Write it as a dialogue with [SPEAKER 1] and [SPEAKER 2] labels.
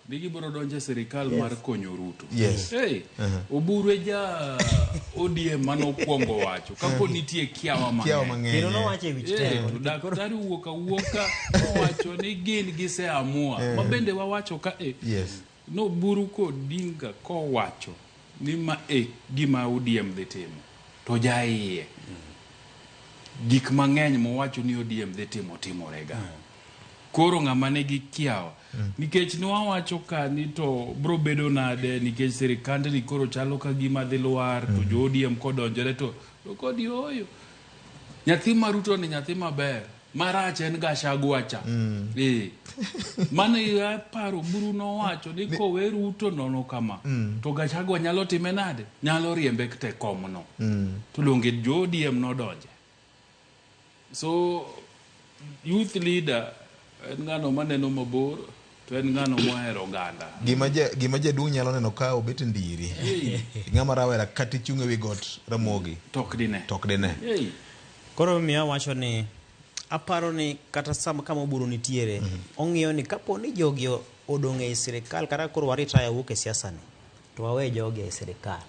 [SPEAKER 1] Ni gibiro donjo e sirikal mar konyo Ruto.
[SPEAKER 2] Yes.
[SPEAKER 1] Hey, Oburu e ja ODM manokwongo wacho kapo nitie kiawa
[SPEAKER 2] Kiawa
[SPEAKER 1] mang'eny.
[SPEAKER 2] mang'eny.
[SPEAKER 3] Kendo nowacho e wich teko.
[SPEAKER 1] To daktari wuok awuoka nowacho ni gin giseamua. Ma bende wawacho ka e. Noburu kodinga kowacho ni ma e gima ODM dhi timo. To jaiye. Gik mang'eny mowacho ni ODM dhi timo timorega. Koro ng'ama nigi kiawa. Nikech nwawacho ka ni to bro bedo nade nikech sirikandni koro chalo ka gima dhi lwar to jo ODM kodonjore to kodi oyo. Nyathi ma Ruto ni nyathi maber. Marach en Gachagua cha. Mano aparo Oburu nowacho ni kowe Ruto nono kama to Gachagua nyalo time nade? Nyalo riembe te komno. To donge jo ODM nodonje. So youth leader en ng'ano maneno mabor to en ng'ano mohero oganda.
[SPEAKER 2] Gima jaduong' nyalo neno ka obet e ndiri. Ng'ama rawera kata ichung' ewi got Ramogi
[SPEAKER 1] Tok dine.
[SPEAKER 2] tok dine.
[SPEAKER 1] Hey.
[SPEAKER 3] Koro miyo awacho ni aparo ni kata sama kama Oburu nitiere ong'iyo ni kapo ni jogi odong' ei sirikal kata koro waritaya wuok e siasa ni to wawe jogi ei sirikal.